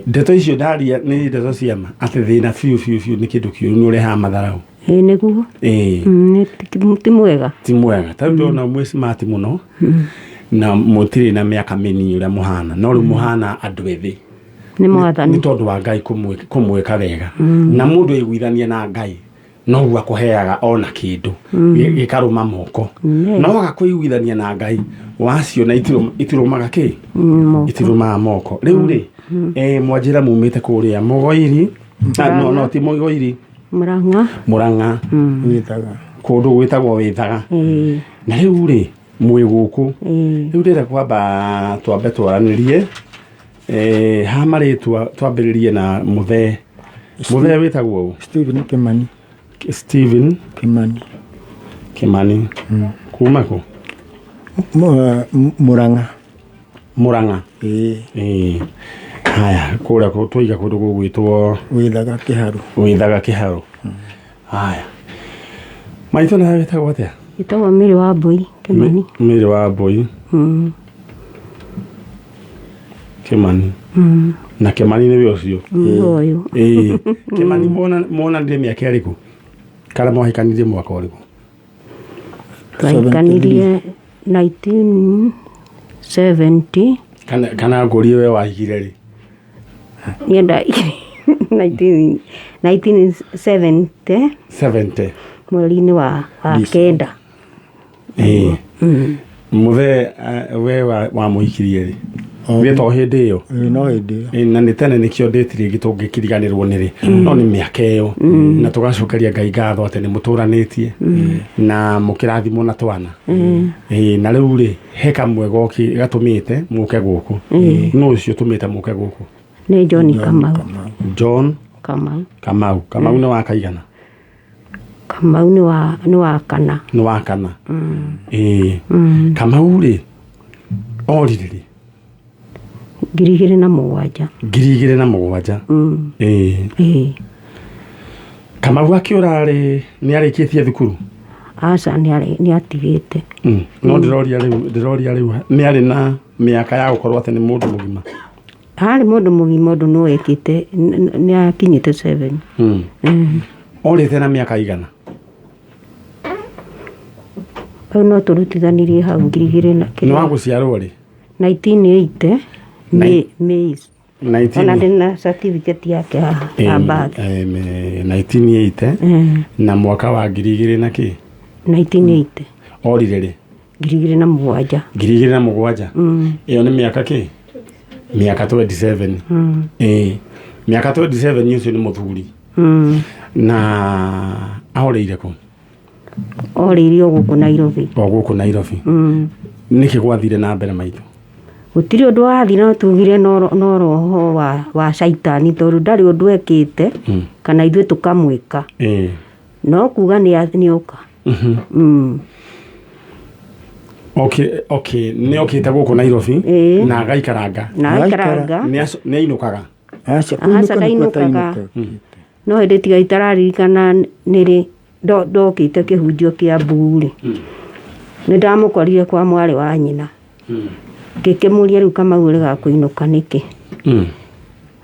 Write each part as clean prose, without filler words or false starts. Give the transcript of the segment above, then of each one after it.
Ndeto icio ndaria nĩ ndeto ciama atĩ thĩna biũ biũ biũ nĩ kĩndũ kĩũru, nĩ ũrehaga matharau. Ĩĩ, nĩguo. Nĩ ti mwega. Ti mwega. Ta rĩu ndĩrona mwĩ smart mũno na mũtirĩ na mĩaka mĩnini ũrĩa mũhana, no rĩu mũhana andũ ethĩ. Nĩ Mwathani. Nĩ tondũ wa Ngai kũmwĩka wega, na mũndũ aiguithania na Ngai noguo akũheaga ona kĩndũ gĩkarũma moko. Amen. No waga kũiguithania na Ngai waciona itirũmaga kĩ? Moko. Itirũmaga moko. Rĩu rĩ, mwanjĩra mumĩte kũrĩa Mũgoiri? Ah, no, ti Mũgoiri. Mũrang'a. Mũrang'a. Wĩthaga. Kũndũ gwĩtagwo Wĩthaga. Ĩĩ. Na rĩu rĩ, mwĩ gũkũ. Ĩĩ. Rĩu ndĩrenda kwamba twambe twaranĩrie ha marĩtwa, twambĩrĩrie na mũthee. Mũthee wĩtagwo ũ? Stephen Kimani. Stephen Kimani. Kimani. Kuma kũ? Mũrang'a. Mũrang'a. Ĩĩ. Ĩĩ. Haya, kũrĩa twaiga kũndũ gũgwĩtwo Wĩthaga Kĩharu. Wĩthaga Kĩharu. Haya, maitũ, nawe wĩtagwo atĩa? Ĩtagwo Mĩrĩ wa Mbũi Kĩmani. Mĩrĩ wa Mbũi Kĩmani. Na Kĩmani nĩwe ũcio? Ũyũ. Ĩĩ, Kĩmani. Monanire mĩaka ĩrĩkũ kana mwahikanirie mwaka ũrĩkũ? Twahikanirie 1970. Kana ngũrie, we wahikire rĩ? Niĩ ndahikire 1970. 70. Mweri-inĩ wa kenda. Ĩĩ. Mũthee, we wamũhikirie rĩ? Gĩ to hĩndĩ ĩyo? Ĩĩ, no hĩndĩ ĩyo. Ĩĩ, na nĩ tene, nĩkĩo ndĩti rĩngĩ tũngĩkiriganĩrwo nĩ rĩ, no nĩ mĩaka ĩyo, na tũgacokeria Ngai ngatho atĩ nĩ mũtũranĩtie na mũkĩrathimwo na twana. Ĩĩ, na rĩu rĩ, he kamwe goki gatũmĩte mũke gũkũ. Nũ ũcio ũtũmĩte mũke gũkũ? Nĩ John Kamau. John Kamau. Kamau. Kamau nĩ wa kaigana? Kamau nĩ wa kana. Nĩ wa kana. Ĩĩ. Kamau rĩ, orire rĩ? 2007. 2007. Ĩĩ. Ĩĩ. Kamau akĩũra rĩ, nĩ arĩkĩtie thukuru? Aca, nĩ atigĩte. No ndĩroria rĩu nĩ arĩ na mĩaka ya gũkorwo atĩ nĩ mũndũ mũgima? Arĩ mũndũ mũgima, ũndũ no ekĩte nĩ akinyĩte 7. Orĩte na mĩaka igana? Hau no tũrutithanirie hau 2000 na Nĩ wa gũciarwo rĩ? 1980, May. 19 Ona ndĩ na certificate yake haha ya birth. 1980. Na mwaka wa 2000 na kĩ? 1980. Orire rĩ? 2007. 2007. Ĩyo nĩ mĩaka kĩ? Mĩaka 27. Ĩĩ, mĩaka 27, ũcio nĩ mũthuri. Na ahorĩire kũ? Orĩire o gũkũ Nairobi. O gũkũ Nairobi. Nĩkĩ gwathire na mbere, maitũ? Gũtirĩ ũndũ wathi, no tugire no roho wa caitani, tondũ ndarĩ ũndũ ekĩte kana ithuĩ tũkamwĩka. No kuga nĩ oka. Okay, nĩ okĩte gũkũ Nairobi? Ĩĩ. Na agaikaranga? Na aikaranga. Nĩ ainũkaga? Aca. Aca, Kũinũka nĩkuo ndainũkaga. atainũkaga. No hĩndĩ tiga itararirikana nĩrĩ ndokĩte kĩhunjio kĩa mbuu rĩ, nĩ ndamũkorire kwa mwarĩ wa nyina, ngĩkĩmũria, "Rĩu Kamau ũregaga kũinũka nĩkĩ?"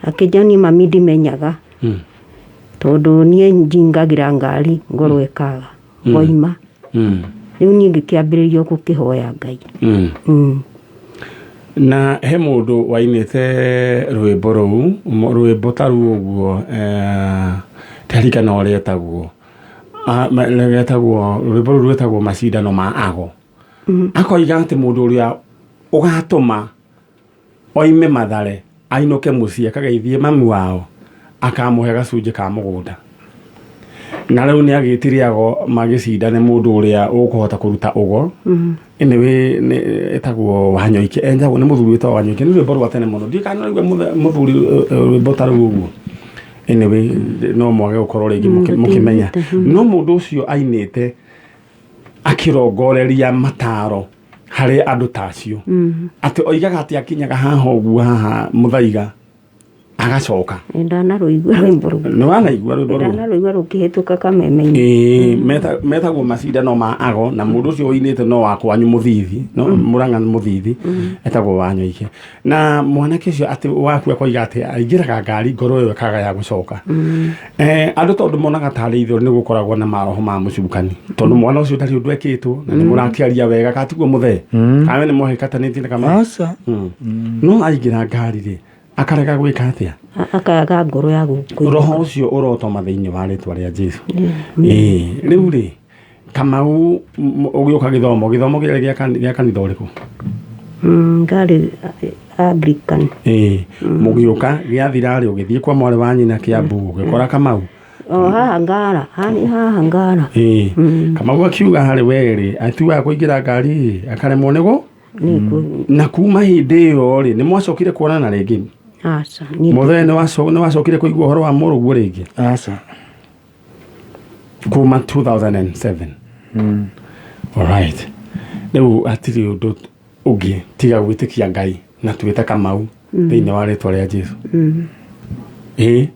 Akĩnjĩra, "Niĩ mami ndimenyaga, tondũ niĩ njingagĩra ngari ngorwo ĩkaga ngoima." Rĩu niĩ ngĩkĩambĩrĩria gũkĩhoya Ngai. Na he mũndũ wainĩte rwĩmbo rũu, rwĩmbo ta rũu ũguo, ndirikana ũrĩa etagwo. Ah, rwĩtagwo rwĩmbo rũu rwĩtagwo "Macindano ma Ago". Akoiga atĩ mũndũ ũrĩa ũgatũma oime Mathare ainũke mũciĩ akageithie mami wao, akamũhe gacunjĩ ka mũgũnda. Na rĩu nĩ agĩtire ago magĩcindane mũndũ ũrĩa ũkũhota kũruta ũgo. Anyway, nĩ ĩtagwo Wanyoike, enjagwo nĩ mũthuri wĩtagwo Wanyoike. Nĩ rwĩmbo rwa tene mũno, ndiũĩ kana nĩraigua mũthuri rwĩmbo ta rũu ũguo. Anyway, no mwage gũkorwo rĩngĩ mũkĩmenya, no mũndũ ũcio ainĩte akĩrongoreria mataro harĩ andũ ta acio, atĩ oigaga atĩ akinyaga haha ũguo, haha Mũthaiga. Agacoka. Nĩ ndanarũigua rwĩmbo rũu. Nĩ wanaigua rwĩmbo rũu? Ndanarũigua rũkĩhĩtũka kameme-inĩ. Ĩĩ, metagwo macindano ma ago, na mũndũ ũcio ũinĩte no wa kwanyu Mũthithi, no Mũrang'a Mũthithi, etagwo Wanyoike. Na mwanake ũcio atĩ waku akoiga atĩ aingĩraga ngari ngoro ĩyo ĩkaga ya gũcoka. Andũ tondũ monaga tarĩ itherũ nĩ gũkoragwo na maroho ma mũcukani, tondũ mwana ũcio ndarĩ ũndũ ekĩtwo na nĩ mũrakĩaria wega katiguo mũthee, kana we nĩ mũhĩkatanĩtie na kama Aca. No aingĩra ngari rĩ, akarega gwĩka atĩa? Akaga ngoro ya gũkũigua. Roho ũcio ũrotoma thĩinĩ wa rĩtwa rĩa Jesu. Ĩĩ, rĩu rĩ, Kamau, ũgĩũka gĩthomo kĩarĩ gĩa kanitha ũrĩkũ? Ngarĩ Anglican. Ĩĩ, mũgĩũka gĩathira rĩ, ũgĩthiĩ kwa mwarĩ wa nyina Kĩambu, ũgĩkora Kamau. O haha Ngara, hani haha Ngara. Ĩĩ, Kamau akiuga harĩ we rĩ, atuaga kũingĩra ngari rĩ, akaremwo nĩgũ Nĩ na kuma hĩndĩ ĩyo rĩ, nĩ mwacokire kuonana rĩngĩ? Aca. Niĩ Mũthee, nĩ wacokire kũigua ũhoro wa mũrũguo rĩngĩ? Aca. Kuma 2007. Alright, rĩu hatirĩ ũndũ ũngĩ tiga gwĩtĩkia Ngai na twĩte Kamau thĩinĩ wa rĩtwa rĩa Jesu. Ĩĩ,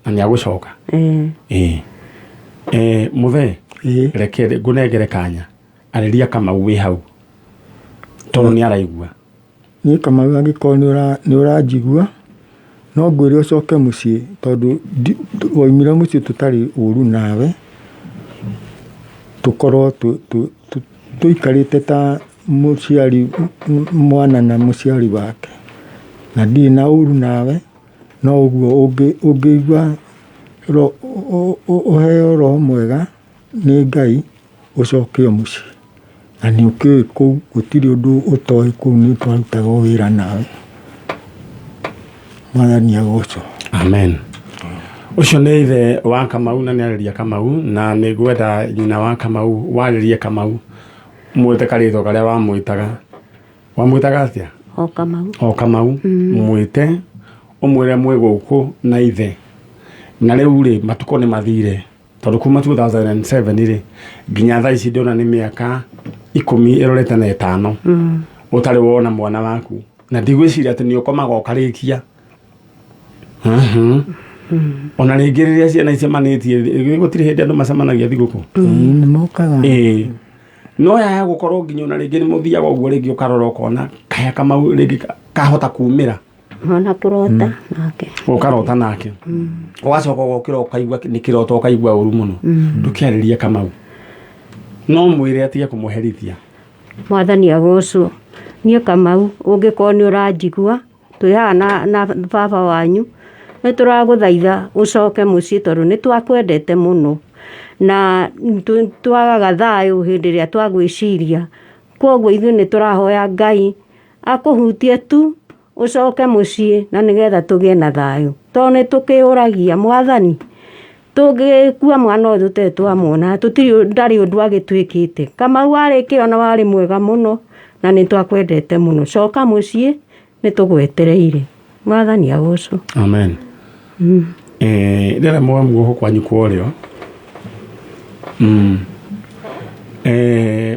na nĩ agũcoka. Eh. Ĩĩ, mũthee. Ĩĩ. Reke ngũnengere kanya, arĩria Kamau wĩ hau tondũ nĩ araigua. Niĩ Kamau, angĩkorwo nĩ ũranjigua, no ngwĩre ũcoke mũciĩ, tondũ waumire mũciĩ tũtarĩ ũru nawe, tũkorwo tũikarĩte ta mũciari mwana na mũciari wake, na ndirĩ na ũru nawe. No ũguo ũngĩigua ũheo roho mwega nĩ Ngai, ũcoke o mũciĩ, na nĩ ũkĩũĩ kũu gũtirĩ ũndũ ũtoĩ, kũu nĩ twarutaga wĩra nawe. Mwathani agocwo. Amen. Ũcio nĩ ithe wa Kamau na nĩ arĩria Kamau, na nĩ ngwenda nyina wa Kamau warĩrie Kamau, mwĩte karĩtwa karĩa wamwĩtaga. Wamwĩtaga atĩa? O Kamau. O Kamau. Mwĩte ũmwĩre mwĩ gũkũ na ithe, na rĩu rĩ, matukũ nĩ mathire, tondũ kuma 2007 rĩ nginya thaa ici ndĩona nĩ mĩaka 15 ĩrorete na ĩtano ũtarĩ wona mwana waku, na ndigwĩciria atĩ nĩ ũkomaga ũkarĩkia. Ona rĩngĩ rĩrĩa ciana icemanĩtie, gũtirĩ hĩndĩ andũ macemanagia thigũkũ. Ĩĩ, nĩ mokaga. Ĩĩ, no yaya gũkorwo nginya ona rĩngĩ nĩ mũthiaga ũguo, rĩngĩ ũkarora ũkona kaya Kamau rĩngĩ kahota kumĩra. Ona kũrota nake. Ũkarota nake, ũgacoka ũgokĩra ũkaigua nĩ kĩroto, ũkaigua ũru mũno. Ndũkĩarĩrie Kamau, no mwĩre atige kũmũherithia. Mwathani agocwo. Niĩ Kamau, ũngĩkorwo nĩ ũranjigua, twĩ haha na baba wanyu, nĩ tũragũthaitha ũcoke mũciĩ, tondũ nĩ twakwendete mũno na twagaga thayũ hĩndĩ ĩrĩa twagwĩciria. Koguo ithuĩ nĩ tũrahoya Ngai akũhutie tu, ũcoke mũciĩ, na nĩgetha tũgĩe na thayũ, tondũ nĩ tũkĩũragia Mwathani, tũngĩkua mwana ũyũ tũtarĩ twamwona, tũtirĩ ndarĩ ũndũ agĩtwĩkĩte. Kamau warĩ kĩo na warĩ mwega mũno na nĩ twakwendete mũno. Coka mũciĩ, nĩ tũgwetereire. Mwathani agocwo. Amen. Rĩrĩa mwoe guoko kwanyu kwa ũrĩo.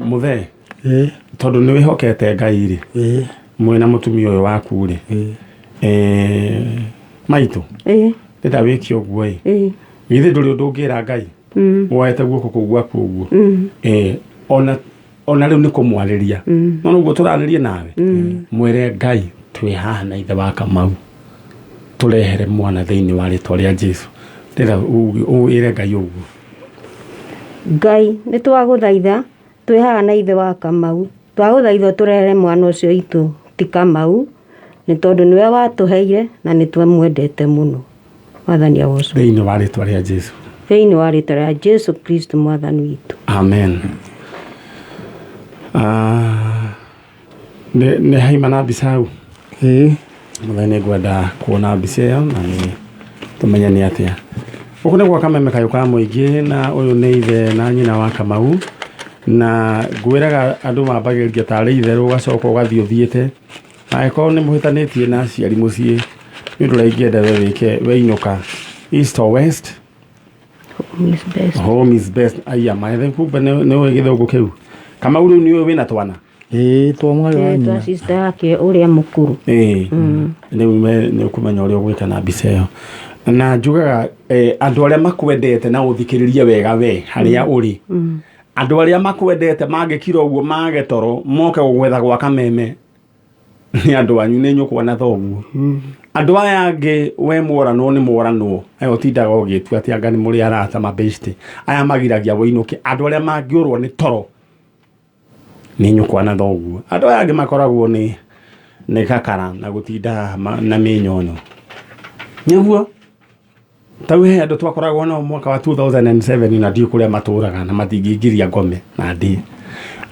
Mũthee, Ĩĩ. tondũ nĩ wĩhokete Ngai rĩ, Ĩĩ. mwĩna mũtumia ũyũ waku rĩ, Ĩĩ. Maitũ, Ĩĩ. ndĩrenda wĩke ũguo ĩ. Ĩĩ. Githĩ ndũrĩ ũndũ ũngĩra Ngai woete guoko kũu gwaku ũguo? Ona rĩu nĩ kũmwarĩria, no noguo tũrarĩria nawe, mwĩre Ngai twĩ haha na ithe wa Kamau, tũrehere mwana thĩinĩ wa rĩtwa rĩa Jesu. Ndĩrenda wĩre Ngai ũguo. Ngai, nĩ twagũthaitha, twĩ haha na ithe wa Kamau, twagũthaitha ũtũrehere mwana ũcio witũ ti Kamau, nĩ tondũ nĩwe watũheire na nĩ twamwendete mũno. Mwathani agocwo. Thĩinĩ wa rĩtwa rĩa Jesu. Thĩinĩ wa rĩtwa rĩa Jesu Kristo Mwathani witũ. Amen. Ah, nĩ haima na mbica hau? Ĩĩ. Mũthenya nĩ ngwenda kuona mbica ĩyo na nĩ tũmenye nĩ atĩa. Gũkũ nĩ gwa Kameme Kayũ ka Mũingĩ, na ũyũ nĩ ithe na nyina wa Kamau, na ngwĩraga andũ mambagĩrĩria tarĩ itherũ, ũgacoka ũgathiĩ ũthiĩte. Angĩkorwo nĩ mũhĩtanĩtie na aciari mũciĩ, nĩ ũndũ ũrĩa ingĩenda we wĩke weinũka, east or west, Home is best. Home is best. Aya maethe kumbe nĩ ũĩ gĩthũngũ kĩu. Kamau, rĩu nĩ ũĩ wĩna twana? Ĩĩ, twa mwarĩ wa Twa nyina. sister yake ũrĩa mũkũrũ. Ĩĩ, rĩu we nĩ ũkũmenya ũrĩa ũgwĩka na mbica ĩyo. Na njugaga andũ arĩa makwendete na ũthikĩrĩrie wega we harĩa ũrĩ, andũ arĩa makwendete mangĩkira ũguo mage toro moke gũgwetha gwa Kameme nĩ andũ anyu, nĩ nyũkwa na thoguo. Andũ aya angĩ we mworanwo nĩ mworanwo, aya ũtindaga ũgĩtua atĩ anga nĩ mũrĩ arata mabeshte, aya magiragia wũinũke. Andũ arĩa mangĩũrwo nĩ toro nĩ nyũkwa na thoguo. Andũ aya angĩ makoragwo nĩ gakara na gũtinda na mĩnyonyo. Nĩguo tau he andũ twakoragwo nao mwaka wa 2007 na ndiũ kũrĩa matũraga na matingĩngiria ngome na ndĩe,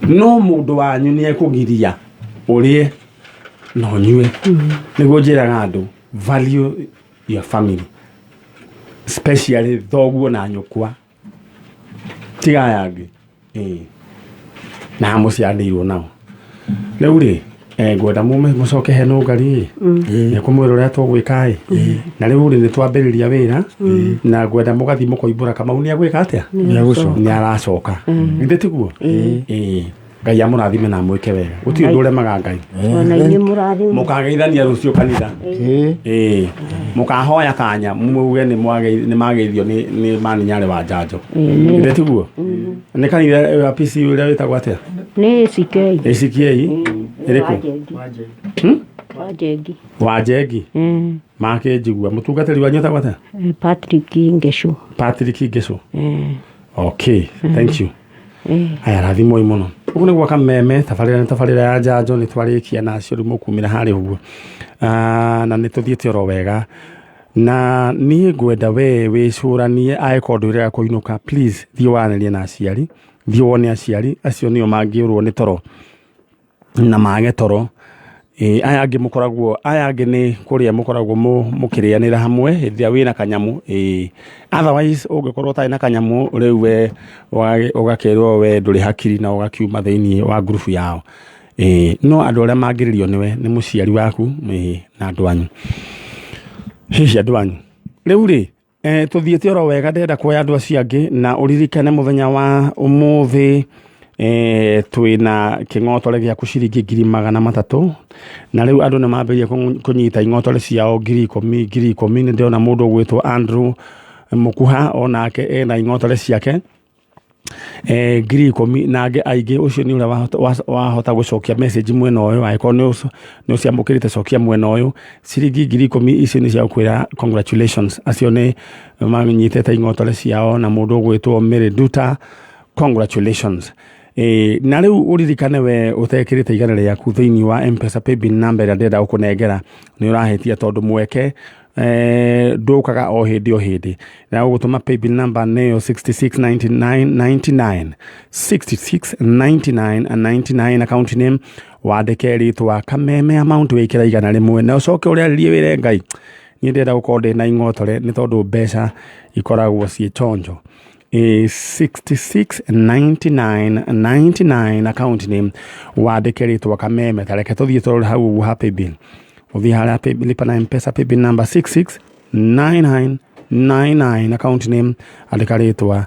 no mũndũ wanyu nĩ ekũgiria ũrĩe na ũnyue. Nĩguo njĩraga andũ, value your family, especially thoguo na nyũkwa, tiga aya angĩ. Ĩĩ, na mũciaranĩirwo nao. Rĩu rĩ, ngwenda mume mũcoke he nũngari ĩ nĩ kũmwĩra ũrĩa tũgwĩka ĩ. Na rĩu rĩ, nĩ twambĩrĩria wĩra na ngwenda mũgathiĩ mũkoimbũra Kamau nĩ agwĩka atĩa. Nĩ agũcoka. Nĩ aracoka, githĩ tiguo? Ĩĩ, Ngai amũrathime na amwĩke wega, gũtirĩ ũndũ ũremaga Ngai. Ona inyuĩ mũrathime. Mũkageithania rũciũ kanitha. Ĩĩ. Ĩĩ, mũkahoya kanya muge nĩ mageithio nĩ maninyarĩ wa njanjo, githĩ tiguo? Nĩ kanitha wa PC ũrĩa wĩtagwo atĩa? Nĩ ACK. ACK ĩrĩkũ? Wanjengi. Hmm? Wanjengi. Wanjengi. Makĩnjigua mũtungatĩri wanyu etagwo atĩa? Patrick Ngecu. Patrick Ngecu. Okay, thank you. Aya, rathimoi mũno. Ũguo nĩguo Kameme tabarĩra nĩ tabarĩra ya njanjo, nĩ twarĩkia nacio, rĩu mũkumĩra harĩa ũguo. Na nĩ tũthiĩte oro wega, na niĩ ngwenda we wĩcũranie, angĩkorwo ndwĩrĩga kũinũka, please thiĩ waranĩrie na aciari, thiĩ wone aciari acio, nĩo mangĩũrwo nĩ toro na mage toro. Ĩ, aya angĩ mũkoragwo, aya angĩ nĩ kũrĩa mũkoragwo mũkĩrĩanĩra hamwe hĩndĩ ĩrĩa wĩna kanyamũ. Ĩ, otherwise ũngĩkorwo ũtarĩ na kanyamũ, rĩu we ũgakĩrwo we ndũrĩ hakiri na ũgakiuma thĩinĩ wa ngurubu yao. Ĩ, no andũ arĩa mangĩrĩrio nĩwe nĩ mũciari waku, ĩ, na andũ anyu, hihi andũ anyu. Rĩu rĩ, tũthiĩte oro wega, ndĩrenda kuoya andũ acio angĩ na ũririkane mũthenya wa ũmũthĩ, twĩna kĩng'otore gĩaku ciringi 300,000, na rĩu andũ nĩ mambĩrĩria kũnyita ing'otore ciao 10,000, 10,000. Nĩ ndĩrona mũndũ ũgwĩtwo Andrew Mũkuha onake ena ing'otore ciake 10,000, na angĩ aingĩ. Ũcio nĩ ũrĩa wahota gũcokia message mwena ũyũ. Angĩkorwo nĩ ũciamũkĩrĩte, cokia mwena ũyũ ciringi 10,000. Icio nĩ cia gũkwĩra congratulations. Acio nĩ manyitĩte ing'otore ciao, na mũndũ ũgwĩtwo Mary Duta, congratulations. Na rĩu ũririkane, we ũtekĩrĩte 100 rĩaku thĩinĩ wa M-Pesa paybill number ĩrĩa ndĩrenda gũkũnengera, nĩ ũrahĩtia, tondũ mweke ndũkaga o hĩndĩ o hĩndĩ. Na ũgũtũma paybill number nĩyo 669999, 669999, account name wandĩke rĩtwa Kameme, amount wĩkĩra 100, na ũcoke ũrĩarĩrie wĩre Ngai, niĩ ndĩrenda gũkorwo ndĩ na ing'otore, nĩ tondũ mbeca ikoragwo ciĩ chonjo. 669999, account name wandĩke rĩtwa Kameme. Tareke tũthiĩ tũrore hau ũguo ha paybill. Ũthiĩ harĩa paybill, lipa na M-Pesa paybill number 669999, account name andĩka rĩtwa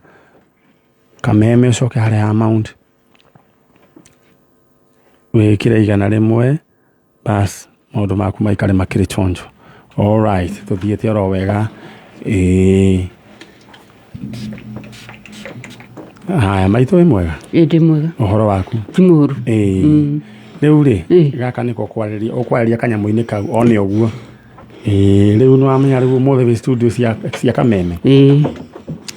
Kameme, ũcoke harĩa ha amount wĩkĩre 100, bas, maũndũ maku maikare makĩrĩ chonjo. Alright, tũthiĩte oro wega. Ĩĩ, haya, maitũ, wĩ mwega? Ĩ, ndĩ mwega. Ũhoro waku? Ti mũru. Ĩĩ, rĩu rĩ, Ĩĩ. gaka nĩko kwarĩria, ũkwarĩria kanyamũ-inĩ kau one ũguo. Ĩĩ, rĩu nĩ wamenya rĩu ũmũthĩ wĩ studio cia Kameme, Ĩ.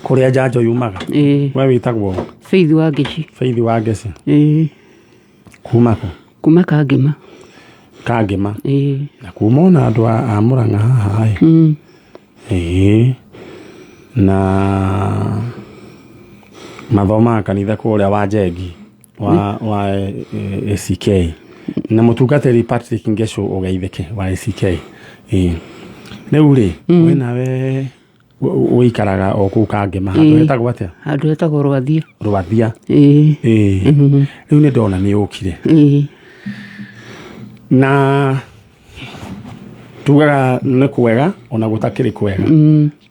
kũrĩa njanjo yumaga. Ĩ. We wĩtagwo? Faith wa Ngeci. Faith wa Ngeci. Ĩ. Kuma kũ? Kuma Kangĩma. Kangĩma. Ĩ. Na kuma ona andũ a Mũrang'a haha ĩ. Ĩĩ, na mathomaga kanitha kũrĩa wa Njengi wa ACK, na mũtungatĩri Patrick Ngecu ũgeithĩke wa ACK. Ĩĩ, rĩu rĩ, we nawe ũikaraga o kũu Kangĩma handũ Ĩĩ. hetagwo atĩa? Handũ hetagwo Rwathia. Rwathia. Ĩ. Ĩĩ, rĩu nĩ ndona nĩ ũkire. Ĩ. Na Tugaga nĩ kwega ona gũtakĩrĩ kwega.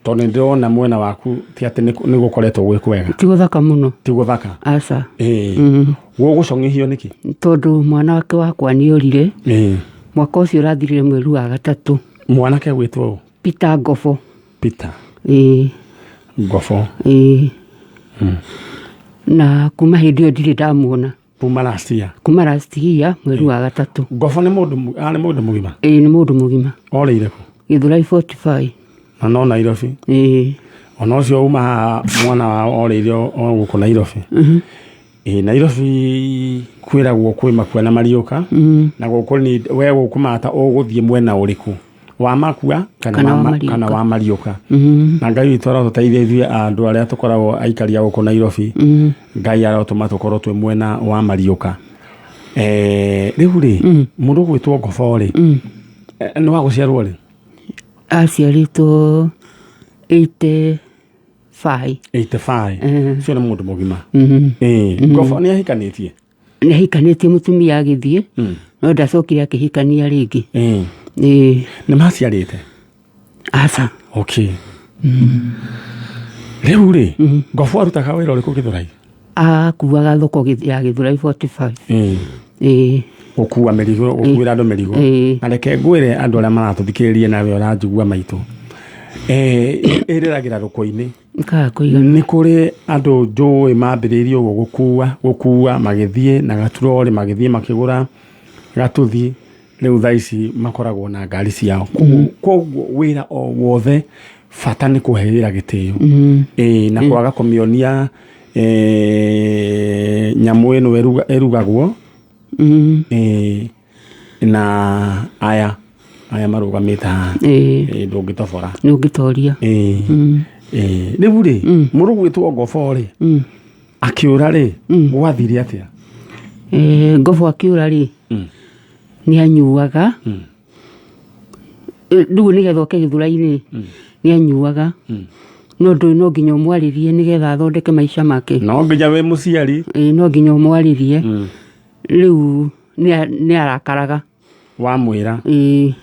Tondũ nĩ ndĩrona mwena waku ti atĩ nĩ gũkoretwo gwĩ kwega. Ti gũthaka mũno. Ti gũthaka. Aca. Ĩĩ. Gũgũcong'ithio nĩkĩ? Tondũ mwana wake wakwa nĩ orire. Ĩĩ. Mwaka ũcio ũrathirire mweri wa gatatũ. Mwanake gwĩtwo ũ? Peter Ngobo. Peter. Ĩĩ. Ngobo. Ĩĩ. Na kuma hĩndĩ ĩyo ndirĩ ndamuona. Kuma last year. Kuma last year mweri wa gatatũ. Ngobo nĩ mũndũ arĩ mũndũ mũgima? Ĩĩ nĩ mũndũ mũgima. Orĩire kũ? Gĩthũrai 45. Na no Nairobi? Ĩĩ. Ona ũcio uma haha mwana wao orĩire o gũkũ Nairobi. Ĩĩ Nairobi kwĩragwo kwĩ makua na mariũka. Na gũkũ nĩ we gũkũ mata ũgũthiĩ mwena ũrĩkũ? Wa makua kana wa mariũka. Na Ngai witũ arotũteithia ithuĩ andũ arĩa tũkoragwo aikari a gũkũ Nairobi. Ngai arotũma tũkorwo twĩ mwena wa mariũka. Rĩu rĩ, mũndũ ũgwĩtwo Ngobo rĩ, nĩ wa gũciarwo rĩ? Aciarĩtwo 85. 85. Ũcio nĩ mũndũ mũgima. Ngobo nĩ ahikanĩtie? Nĩ ahikanĩtie mũtumia agĩthiĩ, no ndacokire akĩhikania rĩngĩ. Ĩĩ. Nĩ maciarĩte? Aca. Okay. Rĩu rĩ, Ngobo arutaga wĩra ũrĩkũ Gĩthũrai? Akuaga thoko ya Gĩthũrai 45. Ĩĩ. Gũkua mĩrigo, gũkuĩra andũ mĩrigo. Na reke ngwĩre andũ arĩa maratũthikĩrĩria nawe ũranjigua maitũ. Ĩrĩragĩra rũkũ-inĩ. Nĩ kũrĩ andũ njũĩ mambĩrĩirie ũguo gũkua magĩthiĩ na gaturori, magĩthiĩ makĩgũra gatuthi. Rĩu thaa ici makoragwo na ngari ciao. Koguo wĩra o wothe bata nĩ kũhe wĩra gĩtĩo. Ĩĩ, na kwaga kũmĩonia nyamũ ĩno ĩrugagwo. Ĩĩ, na aya marũgamĩte haha. Ĩĩ, ndũngĩtobora. Ndũngĩtoria. Ĩĩ. Rĩu rĩ, mũndũ ũgwĩtwo Ngobo rĩ, akĩũra rĩ, gwathire atĩa? Ngobo akĩũra rĩ, nĩ anyuaga. Rĩu nĩgetha oke Gĩthũrai-rĩ, nĩ anyuaga. No ndũĩ no nginya ũmwarĩrie nĩgetha athondeke maica make. No nginya wĩ mũciari. Ĩĩ, no nginya ũmwarĩrie. Rĩu nĩ arakaraga. Wamwĩra. Ĩĩ.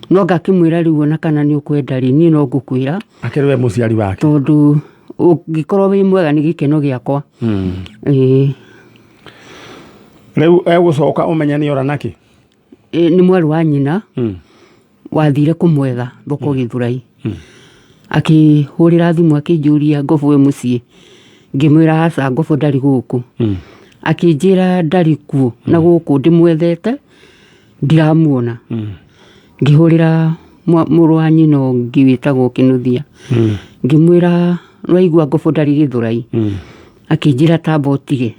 No ngakĩmwĩra rĩu ona kana nĩ ũkwenda rĩ, niĩ no ngũkwĩra. Akĩrĩ we mũciari wake. Tondũ ũngĩkorwo wĩ mwega nĩ gĩkeno gĩakwa. Ĩĩ. Rĩu egũcoka ũmenye nĩ ora nakĩ? Nĩ mwarĩ wa nyina. Wathire kũmwetha thoko Gĩthũrai. Akĩhũrĩra thimũ akĩnjũria Ngobo wĩ mũciĩ. Ngĩmwĩra aca Ngobo ndarĩ gũkũ. Akĩnjĩra ndarĩ kuo na gũkũ ndĩmwethete ndiramuona. Ngĩhũrĩra mũrũ wa nyina ũngĩ wĩtagwo Kĩnuthia. Ngĩmwĩra nĩwaigua Ngobo ndarĩ Gĩthũrai. Akĩnjĩra tamba ũtige.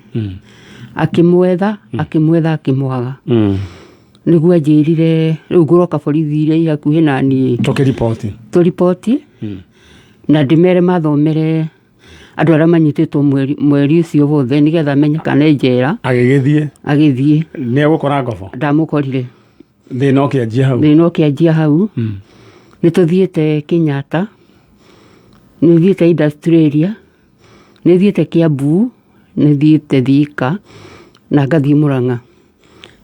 Akĩmwetha, akĩmwetha akĩmwaga. Nĩguo anjĩrire rĩu ngũroka borithi iria i hakuhĩ na niĩ. Tũkĩriboti. Tũriboti. Na ndĩmere mathomere andũ arĩa manyitĩtwo mweri ũcio wothe nĩgetha menye kana e njera. Agĩgĩthiĩ. Agĩthiĩ. Nĩ egũkora Ngobo? Ndamũkorire. Thĩna ũkĩanjia hau. Thĩna ũkĩanjia hau. Nĩ tũthiĩte Kenyatta. Nĩ thiĩte Industrial Area. Nĩ thiĩte Kiambu. Nĩ thiĩte Thika. Na ngathiĩ Murang'a.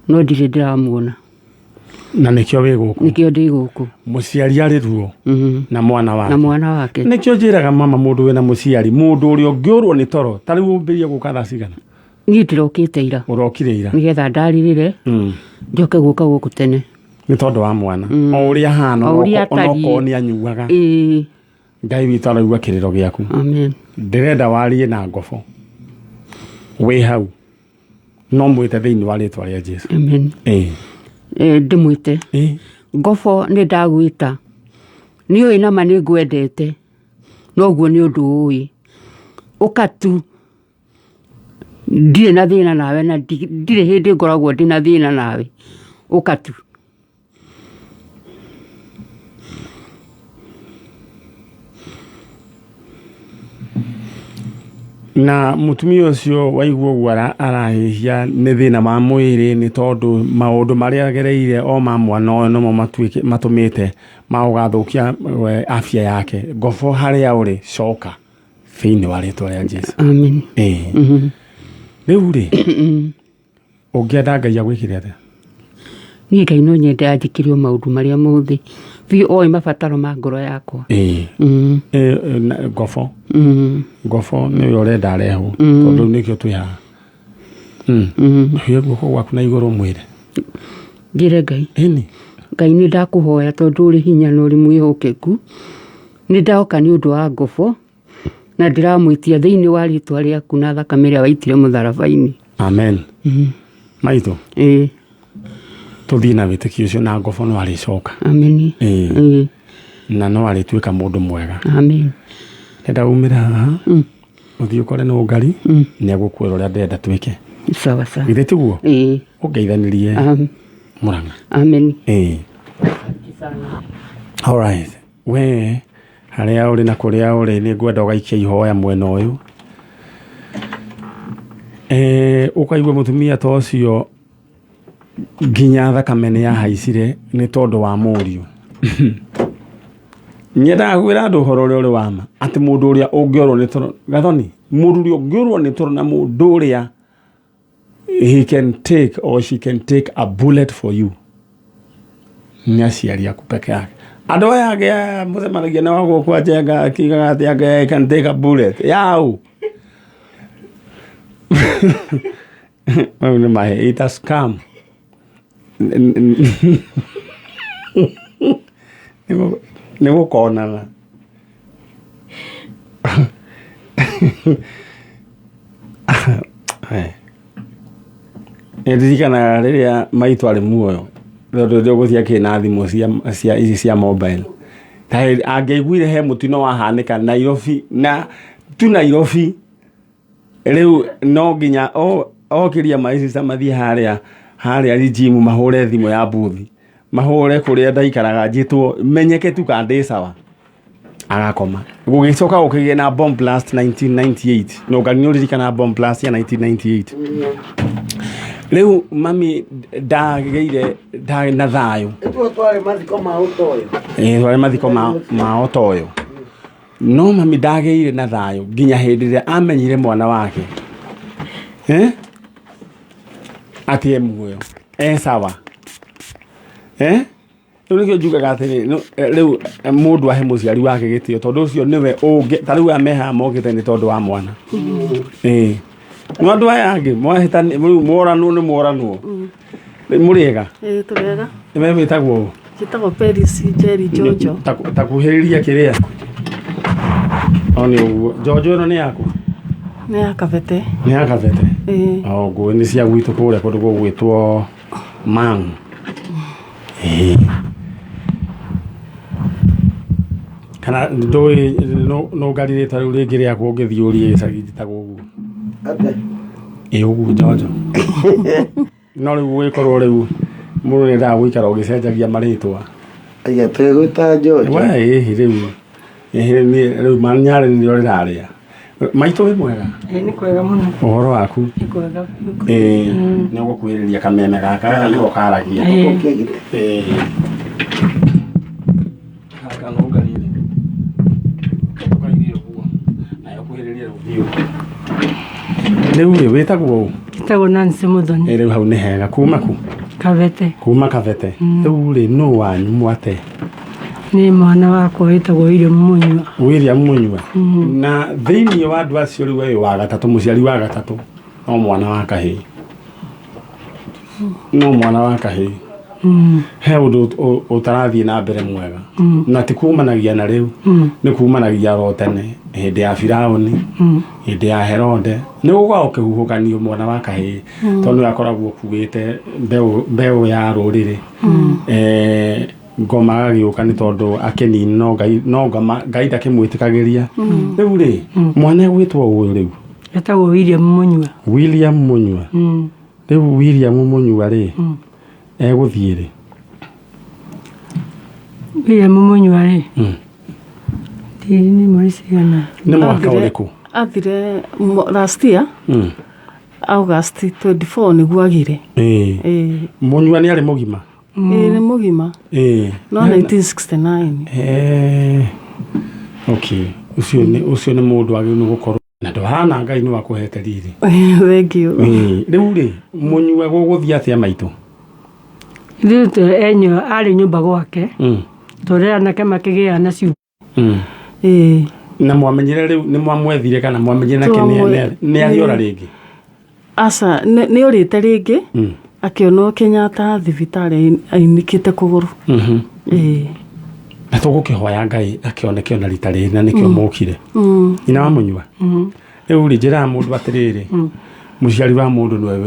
No ndirĩ ndĩramuona. Na nĩkĩo wĩ gũkũ? Nĩkĩo ndĩ gũkũ. Mũciari arĩ ruo. Na mwana wake. Na mwana wake. Nĩkĩo njĩraga mama mũndũ wĩna mũciari, mũndũ ũrĩa ũngĩũrwo nĩ toro, ta rĩu ũmbĩrĩrie gũka thaa cigana? Niĩ ndĩrokĩte ira. Ũrokire ira? Nĩgetha ndarĩrĩre, njoke gũka gũkũ tene. Nĩ tondũ wa mwana. O ũrĩa ahana, O ũrĩa onokorwo atariĩ. nĩ anyuaga. Ĩĩ. Ngai witũ araigua kĩrĩro gĩaku. Amen. Ndĩrenda warie na Ngobo. Wĩ hau. No mwĩte thĩinĩ wa rĩtwa rĩa Jesũ. Amen. Ĩĩ. Ndĩmwĩte. Ĩĩ. Ngobo nĩ ndagwĩta. Nĩ ũĩ nama nĩ ngwendete. Noguo nĩ ũndũ ũĩ. Ũka tu. Ndirĩ na thĩna nawe na ndirĩ hĩndĩ ngoragwo ndĩ na thĩna nawe. Ũka tu. Na mũtumia ũcio waigua ũguo arahĩhia nĩ thĩna wa mwĩrĩ nĩ tondũ maũndũ marĩa agereire o ma mwana ũyũ nomo matũmĩte magũgathũkia afya yake. Ngobo harĩa ũrĩ, coka thĩinĩ wa rĩtwa rĩa Jesũ. Amen. Ĩĩ. Rĩu rĩ, ũngĩenda Ngai agwĩkĩre atĩa? Niĩ Ngai no nyende anjĩkĩre o maũndũ marĩa mothe biũ oĩ mabataro ma ngoro yakwa. Ĩĩ. Mm. Ĩ, na- ngobo Mm. ngobo nĩwe ũrenda arehwo tondũ rĩu nĩkĩo twĩ haha. Mm. Huia guoko gwaku na igũrũ mwĩre. Njĩre Ngai. Ĩni. Ngai nĩ ndakũhoya tondũ ũrĩ hinya na ũrĩ mwĩhokeku. Nĩ ndoka nĩ ũndũ wa ngobo na ndĩramwĩtia thĩinĩ wa rĩtwa rĩaku na thakame ĩrĩa waitire mũtharaba-inĩ. Amen. Maitũ Ĩĩ. tũthiĩ na wĩtĩkio ũcio na ngobo no arĩcoka. Ameni. Ĩĩ. Ĩĩ. Na no arĩtuĩka mũndũ mwega. Amen. Ndenda umĩre haha Mm. ũthiĩ ũkore nĩ ngari Mm. nĩ egũkwĩra ũrĩa ndĩrenda twĩke. Sawa sawa. Githĩ tiguo? Ĩĩ. Ũngeithanĩrie Mũrang'a. Amen. Ĩĩ. Alright. We harĩa ũrĩ na kũrĩa ũrĩ nĩ ngwenda ũgaikia ihoya mwena ũyũ. Eh, ũkaigua mũtumia ta ũcio nginya thakame nĩ yahaicire nĩ tondũ wa mũriũ. Nyendaga kwĩra andũ ũhoro ũrĩa ũrĩ wa ma atĩ mũndũ ũrĩa ũngĩorwo nĩ toro Gathoni, mũndũ ũrĩa ũngĩũrwo nĩ toro na mũndũ ũrĩa he can take or she can take a bullet for you nĩ aciari aku peke yake. Andũ aya angĩ aya mũcemanagia nao gũkũ Njenga akiugaga atĩ anga I can take a bullet yau mau nĩ mahe it has come. Nĩ gũkonana. Nĩ ndirikanaga rĩrĩa maitũ arĩ muoyo tondũ rĩrĩa gũtiakĩrĩ na thimũ cia ici cia mobile ta angĩaiguire he mũtino wahanĩka Nairobi na tu Nairobi rĩu no nginya okĩria my sister mathiĩ harĩa gym mahũre thimũ ya booth mahũre kũrĩa ndaikaraga njĩtwo menyeke tu kana ndĩ sawa agakoma. Gũgĩcoka gũkĩgĩa na bomb blast 1998 no ngai nĩ ũririkanaga bomb blast ya 1998. Rĩu mami ndagĩire ndarĩ na thayũ. Nĩtuo twarĩ mathiko ma ũtoyo. Ĩĩ twarĩ mathiko ma ũtoyo. No mami ndagĩire na thayũ nginya hĩndĩ ĩrĩa amenyire mwana wake eh? Atĩ e muoyo e sawa eh? Rĩu nĩkĩo njugaga atĩrĩ rĩu mũndũ ahe mũciari wake gĩtĩo tondũ ũcio nĩwe ũngĩ ta rĩu aya me haha mokĩte nĩ tondũ wa mwana. Ĩĩ. No andũ aya angĩ mwahĩtania rĩu mworanwo nĩ mworanwo. Mũrĩega? Ĩĩ tũrĩega. We wĩtagwo ũ? Njĩtagwo Peris Njeri Njonjo. Ta kuhĩrĩria kĩrĩa. O nĩ ũguo. Njonjo ĩno nĩ yaku? Nĩ ya Kabete. Nĩ ya Kabete? Ĩĩ. O ngũĩ nĩ cia gwitũ kũrĩa kũndũ gũgwĩtwo Mang'u. Ĩĩ. Kana ndũĩ nũ ngarĩ rĩtwa rĩu rĩngĩ rĩakwa ũngĩthiĩ ũrie gĩcagi njĩtagwo ũguo. Atĩa? Ĩ ũguo Njonjo. No rĩu gũgĩkorwo rĩu mũndũ nĩendaga gũikara ũgĩcenjagia marĩtwa. Aya twĩgwĩta Njonjo. We ĩhĩ rĩu ĩhĩ niĩ rĩu manyarĩ nĩrĩo rĩrarĩa. Maitũ wĩ mwega? Ĩĩ nĩ kwega mũno. Ũhoro waku? Nĩ kwega. Ĩĩ nĩ ũgũkuhĩrĩria kameme gaka gaka nĩko karagia. Ĩĩ. Ĩĩ. Gaka no ngarire. Ũkaige ũguo. Nayo ũkuhĩrĩrie rĩu biũ. Rĩu rĩ wĩtagwo ũ? Njĩtagwo Nancy Muthoni. Ĩ rĩu hau nĩ hega. Kuma ku? Kabete. Kuma Kabete. Rĩu rĩ nũ wanyu mwate? Nĩ mwana wakwa wĩtagwo William Munyua. William Munyua. Na thĩinĩ wa andũ acio rĩu we wa gatatũ mũciari wa gatatũ no mwana wa kahĩĩ. No mwana wa kahĩĩ. He ũndũ ũtarathiĩ na mbere mwega. Na ti kumanagia na rĩu. Nĩ kumanagia ro tene hĩndĩ ya Firaũni, hĩndĩ ya Herode. Nĩ gũkoragwo kĩhuhũkanio mwana wa kahĩĩ tondũ nĩwe akoragwo ũkuĩte mbeũ ya rũrĩrĩ. Ngoma agagĩũka nĩ tondũ akĩnini no Ngai no ngoma Ngai ndakĩmwĩtĩkagĩria. Rĩu rĩ mwana egwĩtwo ũyũ rĩu? Etagwo William Munyua. William Munyua. Rĩu William Munyua rĩ egũthiĩ rĩ? William Munyua rĩ nĩ mweri cigana? Nĩ mwaka ũrĩkũ? Athire last year August 24 nĩguo agire. Ĩĩ. Munyua nĩ arĩ mũgima? Ĩĩ nĩ mũgima. Ĩĩ. No 1969. Okay. Ũcio nĩ mũndũ wagĩrĩirwo nĩ gũkorwo na ndũhana Ngai nĩ wakũhete riri. Thank you. Ĩĩ. Rĩu rĩ Munyua gũgũthiĩ atĩa maitũ? Ithuĩ enyo arĩ nyũmba gwake. Tũrĩa anake makĩgĩa na ciu. Ĩĩ. Na mwamenyire rĩu nĩ mwamwethire kana mwamenyire nake nĩ arĩora rĩngĩ? Aca, nĩ orĩte rĩngĩ. Akĩonwo Kenyatta thibitarĩ ainĩkĩte kũgũrũ. Ĩĩ. Na tũgũkĩhoya Ngai akĩoneke ona rita rĩrĩ na nĩkĩo mũkire. Nyina wa Mũnyua, rĩu rĩ, njĩraga mũndũ atĩrĩrĩ, mũciari wa mũndũ nĩwe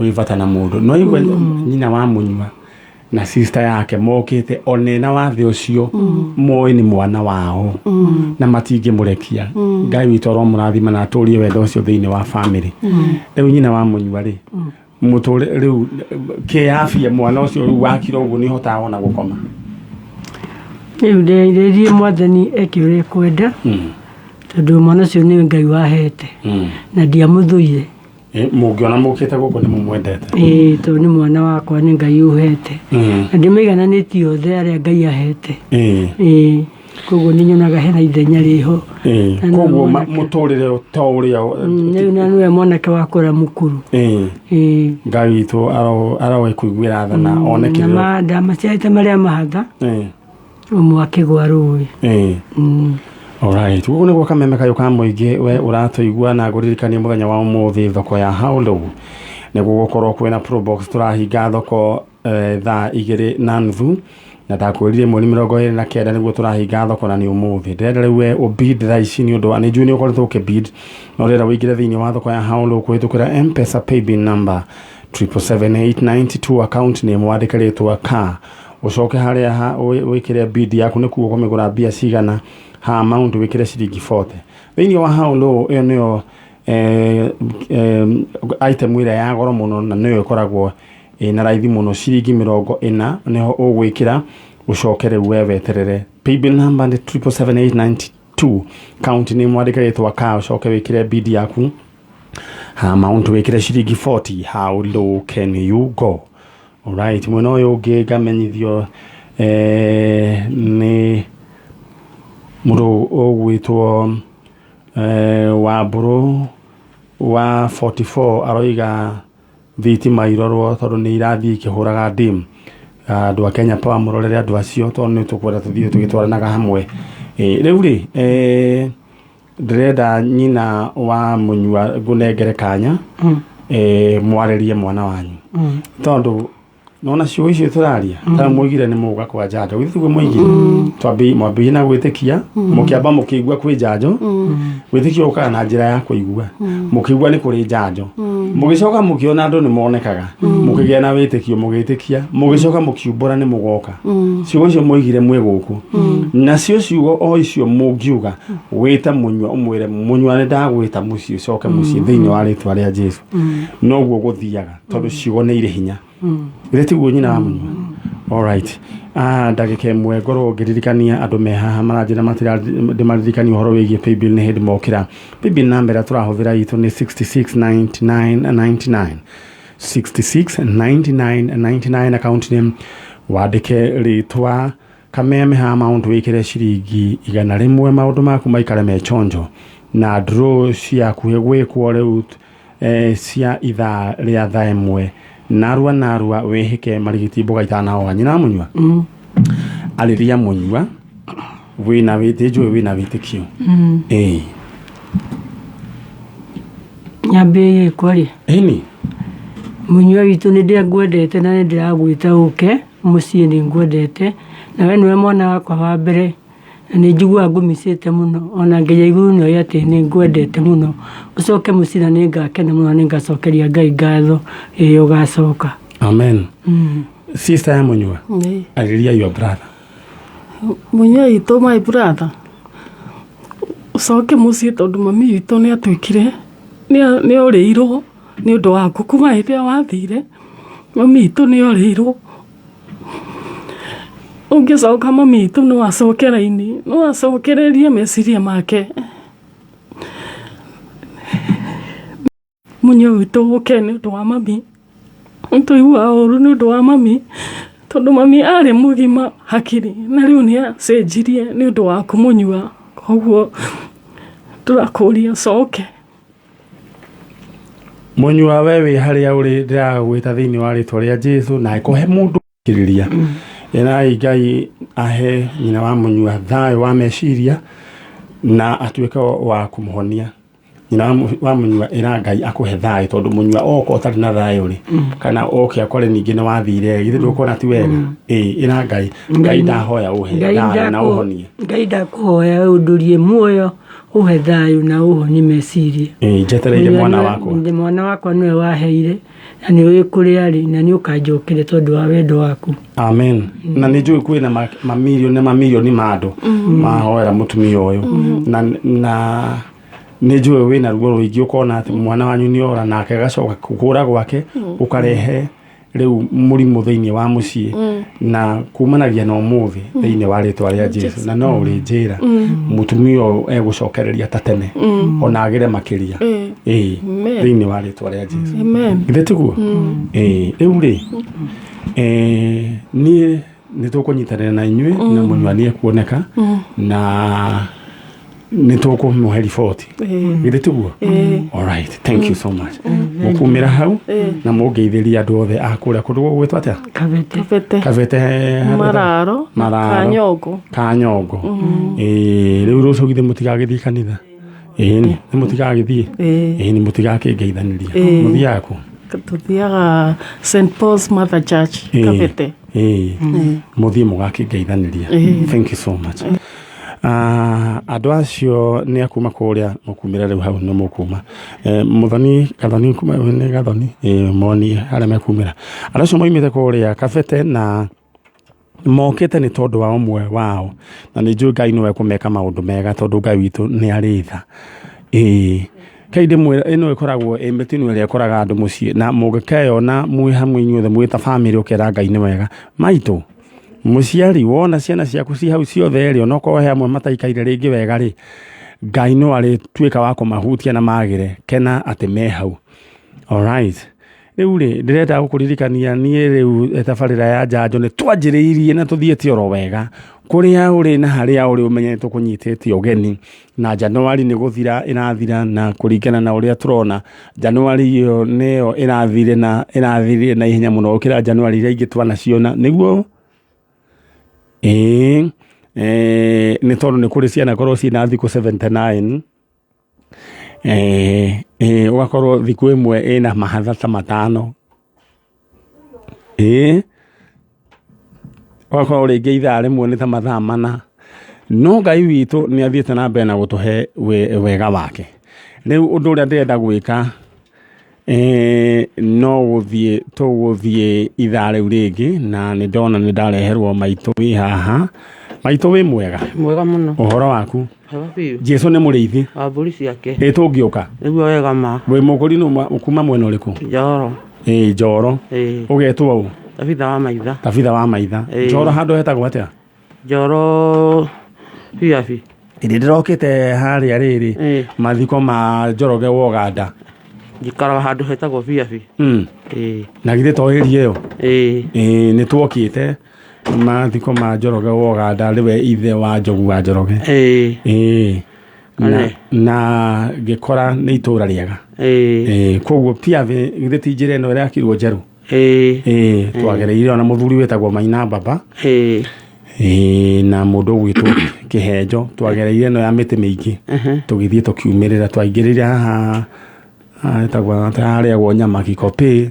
wĩ bata na mũndũ. No igua nyina wa Mũnyua na sister yake mokĩte onena wathe ũcio moĩ nĩ mwana wao na matingĩmũrekia. Ngai witũ aromũrathima na atũrie wendo ũcio thĩinĩ wa family. Rĩu nyina wa Mũnyua rĩ, mũtũre rĩu kĩafia mwana ũcio rĩu wakira ũguo nĩ ũhotaga ona gũkoma? Rĩu nderirĩrie Mwathani eke ũrĩa ekwenda, tondũ mwana ũcio nĩ Ngai wahete na ndiamũthũire. Mũngĩona mũkĩte gũkũ nĩ mũmwendete? Ĩĩ, tondũ nĩ mwana wakwa, nĩ Ngai ũhete. Na ndĩmaigananĩtie othe arĩa Ngai ahete. Ĩĩ, koguo nĩ nyonaga hena ithenya rĩho. Na nĩwe Koguo mwanake. mũtũrĩre to ũrĩa Rĩu na nĩwe mwanake wakwa ũrĩa mũkũrũ. Ĩĩ. Ngai witũ aroe kũiguĩra tha na one Na kĩrĩro. Ndamaciarĩte marĩa mahatha, ũmwe akĩgwa rũĩ. Alright, gũkũ nĩguo Kameme Kayũ ka Mũingĩ, we ũratũigua na ngũririkanie mũthenya wa ũmũthĩ thoko ya Haũndũ nĩguo gũkorwo kwĩna Probox. Tũrahinga thoko thaa 2:30 na ndakwĩrire mweri 29 nĩguo tũrahinga thoko na nĩ ũmũthĩ. Ndĩrenda rĩu we ũbid thaa ici nĩ ũndũ wa nĩ njũĩ nĩ ũkoretwo ũkĩbid, no ndĩrenda ũingĩre thĩinĩ wa thoko ya Haũndũ kũhĩtũkĩra M-Pesa paybill number 777892, account name wandĩke rĩtwa ka, ũcoke harĩa wĩkĩre bid yaku nĩkuo ũkũmĩgũra mbia cigana, ha amount wĩkĩre ciringi 40 thĩinĩ wa Haũndũ. Ĩyo nĩyo item ĩrĩa ya goro mũno na nĩyo ĩkoragwo ĩna raithi mũno, ciringi 40 nĩho ũgwĩkĩra, ũcoke rĩu we weterere. Paybill number nĩ 777892, account name wandĩke rĩtwa ka, ũcoke wĩkĩre bid yaku, ha amount wĩkĩre ciringi 40. How low can you go? Alright, mwena ũyũ ũngĩ ngamenyithio nĩ mũndũ ũgwĩtwo Wambũrũ wa 44 aroiga thitima irorwo tondũ nĩ irathiĩ ikĩhũraga dim. Andũ a Kenya Power, mũrorere andũ acio tondũ nĩ tũkwenda tũthiĩ tũgĩtwaranaga hamwe. Rĩu rĩ, ndĩrenda nyina wa Mũnyua ngũnengere kanya mwarĩrie mwana wanyu, tondũ nona ciugo icio tũraria ta mũigire nĩ mũgũka kwa njanjo, githĩ tiguo mũigire? Twambĩrĩirie na gwĩtĩkia, mũkĩamba mũkĩigua kwĩ njanjo. Wĩtĩkio ũkaga na njĩra ya kũigua. Mũkĩigua nĩ kũrĩ njanjo, mũgĩcoka mũkĩona andũ nĩ monekaga, mũkĩgĩa na wĩtĩkio, mũgĩtĩkia, mũgĩcoka mũkiumbũra nĩ mũgoka. Ciugo icio mũigire mwĩ gũkũ, nacio ciugo o icio mũngiuga, wĩte Mũnyua, ũmwĩre, "Mũnyua, nĩ ndagwĩta mũciĩ, ũcoke mũciĩ thĩinĩ wa rĩtwa rĩa Jesu," noguo gũthiaga, tondũ ciugo nĩ irĩ hinya. Githĩ tiguo, nyina wa Mũnyua? Alright. Ndagĩka ĩmwe ngorwo ngĩririkania andũ me haha maranjĩra matira ndĩmaririkanie ũhoro wĩgiĩ paybill nĩ hĩndĩ mokĩra. Paybill number ĩrĩa tũrahũthĩra itũ nĩ 669999, 669999, account name wandĩke rĩtwa Kameme, ha amount wĩkĩre ciringi 100, maũndũ maku maikare me chonjo. Na draw cia hakuhĩ gwĩkwo rĩu cia ithaa rĩa thaa 1, narua narua wĩhĩke marigiti mboga itanahoha. Nyina wa Mũnyua, arĩria Mũnyua wĩna wĩtĩ njũĩ wĩna wĩtĩkio. Ĩĩ. Nyambĩrĩrie kwaria? Ĩni. Mũnyua witũ, nĩ ndĩngwendete na nĩ ndĩragwĩta ũke mũciĩ, nĩ ngwendete na we nĩwe mwana wakwa wa mbere na nĩ njiguaga ngũmicĩte mũno, ona nginya igũrũ nĩ atĩ nĩ ngwendete mũno. Ũcoke mũciĩ na nĩ ngakena mũno, nĩ ngacokeria Ngai ngatho rĩrĩa ũgacoka. Amen. Sister ya Mũnyua, arĩria your brother. Mũnyua witũ, my brother, ũcoke mũciĩ tondũ mami witũ nĩ atuĩkire nĩ orĩirwo nĩ ũndũ waku. Kuma hĩndĩ ĩrĩa wathire, mami witũ nĩ orĩirwo. Ũngĩcoka, mami witũ no acoke raini, no acokererie meciria make. Mũnyua witũ, ũke nĩ ũndũ wa mami. Nĩ tũiguaga ũru nĩ ũndũ wa mami, tondũ mami arĩ mũgima hakiri na rĩu nĩ acenjirie nĩ ũndũ waku, Mũnyua. Koguo tũrakũria ũcoke. Mũnyua, we wĩ harĩa ũrĩ, ndĩragwĩta thĩinĩ wa rĩtwa rĩa Jesu na ĩkũhe mũndũ. Kiriria ĩrai Ngai ahe nyina wa mũnyua thayũ wa meciria na atuĩke wa kũmũhonia. Nyina wa mũnyua, ĩra Ngai akũhe thayũ, tondũ mũnyua oka ũtarĩ na thayũ rĩ, kana oke akore ningĩ nĩ wathire, githĩ ndũkuona ti wega? Ĩĩ, ĩra Ngai, Ngai ndahoya ũhe thayũ na ũhonie. Ngai ndakũhoya ũndũrie muoyo, ũhe thayũ na ũhonie meciria. Ĩĩ, njetereire mwana wakwa. Mwana wakwa nĩwe waheire, na nĩ ũĩ kũrĩa arĩ, na nĩ ũkanjokere tondũ wa wendo waku. Amen. Na nĩ njũĩ kwĩna mamirioni na mamirioni ma andũ mahoera mũtumia ũyũ, na nĩ njũĩ wĩna ruo rũingĩ, ũkona atĩ mwana wanyu nĩ ora, nake agacoka kũra gwake ũkarehe rĩu mũrimũ thĩinĩ wa mũciĩ, na kumanagia na ũmũthĩ thĩinĩ wa rĩtwa rĩa Jesu, na no ũrĩ njĩra mũtumia ũyũ egũcokereria ta tene, ona agĩre makĩria, ĩĩ, Amen. thĩinĩ wa rĩtwa rĩa Jesu. Amen. Githĩ tiguo? Ĩĩ, rĩu rĩ, niĩ nĩ tũkũnyitanĩra na inyuĩ na mũnyua nĩ ekuoneka, na nĩ tũkũmũhe riboti. Githĩ tiguo? Alright, thank you so much. Mũkumĩra hau na mũngeithĩrie andũ othe a kũrĩa kũndũ gũgwĩtwo atĩa? Kabete. Kabete. Kabete. Mararo. Mararo. Kanyongo. Kanyongo. Ĩĩ, rĩu rũciũ githĩ mũtigagĩthiĩ kanitha? Ĩĩ, nĩ mũtigagĩthiĩ? Ĩĩ, nĩ mũtigakĩngeithanĩria? Mũthiaga kũ? Tuthiaga St Paul's Mother Church, Kabete. Ĩĩ, mũthiĩ mũgakĩngeithanĩria. Thank you so much. Andũ acio nĩ akuma kũrĩa mũkumĩra rĩu hau nĩ mũkuma. Mũthoni Gathoni kuma nĩ Gathoni, moni harĩa mekumĩra. Andũ acio moimĩte kũrĩa Kabete na mokĩte nĩ tondũ wa ũmwe wao, na nĩ njũĩ Ngai nĩwe kũmeka maũndũ mega, tondũ Ngai witũ nĩ arĩ tha. Ĩĩ, kei ndĩmwĩra, ĩno ĩkoragwo ĩ mĩtino ĩrĩa ĩkoraga andũ mũciĩ, na mũngĩkeyona mwĩ hamwe inyuothe mwĩ ta bamĩrĩ, ũkera Ngai nĩ wega. Maitũ mũciari, wona ciana ciaku ci hau ciothe rĩ, onokorwo he amwe mataikaire rĩngĩ wega rĩ, Ngai no arĩtuĩka wa kũmahutia na magĩre kena atĩ me hau. Alright, rĩu rĩ, ndĩrenda gũkũririkania niĩ rĩu tabarĩra ya njanjo nĩ twanjĩrĩirie na tũthiĩte oro wega. Kũrĩa ũrĩ na harĩa ũrĩ, ũmenye nĩ tũkũnyitĩte ũgeni, na Januari nĩ gũthira ĩrathira, na kũringana na ũrĩa tũrona, Januari ĩyo nĩyo ĩrathire na ĩrathirire na ihenya mũno gũkĩra Januari iria ingĩ twanaciona, nĩguo ĩĩ, nĩ tondũ nĩ kũrĩ ciana korwo ciĩna thikũ 79, ũgakorwo thikũ ĩmwe ĩna mahatha ta 5, ĩĩ, ũgakorwo rĩngĩ ithaa rĩmwe nĩ ta mathaa 4, no Ngai witũ nĩ athiĩte na mbere na gũtũhe wega wake. Rĩu ũndũ ũrĩa ndĩrenda gwĩka, no gũthiĩ tũgũthiĩ ithaa rĩu rĩngĩ, na nĩ ndona nĩ ndareherwo maitũ wĩ haha. Maitũ, wĩ mwega? Mwega mũno. Ũhoro waku? Mwega biũ. Jesu nĩ mũrĩithi. Wa mbũri ciake. Ĩ, tũngĩũka. Nĩguo wega ma. Wĩ mũkũrinũ kuma mwena ũrĩkũ? Njoro. Ĩ, Njoro. Ĩĩ. Ũgetwo ũ? Tabitha wa Maitha. Tabitha wa Maitha. Ĩĩ. Njoro handũ hetagwo atĩa? Njoro biabi. Ĩndĩ ndĩrokĩte harĩa rĩrĩ mathiko ma Njoroge wa Ũganda. Njikaraga handũ hetagwo biabi. Ĩĩ. Na githĩ to ĩria ĩyo? Ĩĩ. Ĩĩ, nĩ twokĩte mathiko ma Njoroge wa Ũganda, nĩwe ithe wa Njogu wa Njoroge. Ĩĩ. Ĩĩ. Na ngĩkora nĩ itũra rĩega. Ĩĩ. Ĩĩ, koguo Piavi githĩ ti njĩra ĩno ĩrakirwo njerũ? Ĩĩ. Ĩĩ, twagereire ona mũthuri wĩtagwo Maina Baba. Ĩĩ. Ĩĩ, na mũndũ ũgwĩtwo Kĩhenjo, twagereire ĩno ya mĩtĩ mĩingĩ, tũgĩthiĩ tũkiumĩrĩra, twaingĩrĩire haha hetagwo harĩagwo nyama Kikopĩ,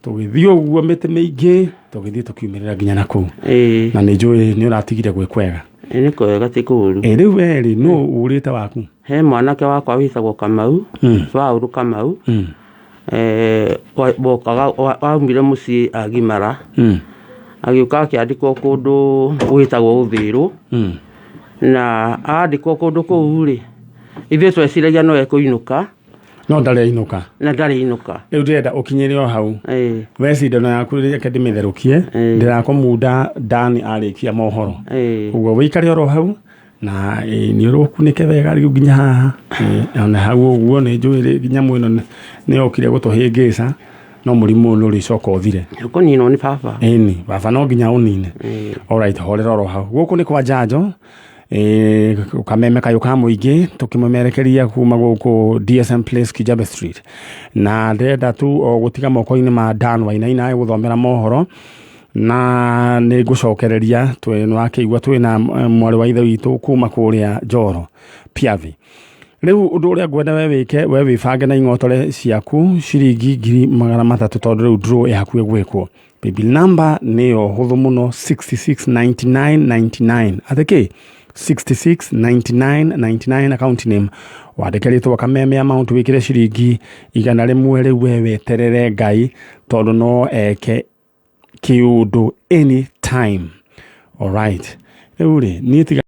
tũgĩthiĩ ũguo mĩtĩ mĩingĩ, tũgĩthiĩ tũkiumĩrĩra nginya na kũu. Ĩĩ. Na nĩ njũĩ nĩ ũratigire gwĩ kwega. Ĩĩ, nĩ kwega, ti kũũru. Ĩ, rĩu we rĩ, nũ ũrĩte waku? He mwanake wakwa wĩtagwo Kamau, Paũlũ Kamau. Wokaga waumire mũciĩ agimara, agĩũka akĩandĩkwo kũndũ gwĩtagwo Ũthĩrũ, na andĩkwo kũndũ kũu rĩ, ithuĩ tweciragia no ekũinũka. No ndarĩ ainũka. Na ndarĩ inũka. Rĩu ndĩrenda ũkinyĩre o hau. Ĩĩ. We cindano yaku reke ndĩmĩtherũkie, ndĩrakũmunda Dani arĩkia mohoro. Ũguo wĩikare oro hau na nĩ ũrũkunĩke wega rĩu nginya haha. Ona hau ũguo nĩ njũĩ rĩ nyamũ ĩno nĩ yokire gũtũhĩngĩca, no mũrimũ ũyũ nĩ ũrĩcoka ũthire. Ũkũninwo nĩ baba. Ĩni, baba no nginya ũnine. Alright, horera oro hau. Gũkũ nĩ kwa njanjo, kameme kayũ ka mũingĩ tũkĩmũmerekeria kuma gũkũ DSM Place, Kijabe Street, na ndĩrenda tu o gũtiga moko-inĩ ma Dan Wainaina gũthomera mohoro. Na nĩ ngũcokereria twĩ nĩwakĩigua twĩna mwarĩ wa ithe witũ kuma kũrĩa Njoro Piavi. Rĩu ũndũ ũrĩa ngwenda we wĩke, we wĩbange na ing'otore ciaku ciringi 300,000, tondũ rĩu draw ĩ hakuhĩ gwĩkwo. Paybill number nĩyo hũthũ mũno, 669999. Atĩ kĩ? 669999. Account name wandĩke rĩtwa Kameme, amount wĩkĩre ciringi 100. Rĩu we weterere Ngai, tondũ no eke kĩũndũ anytime. Alright, rĩu rĩ niĩ tiga.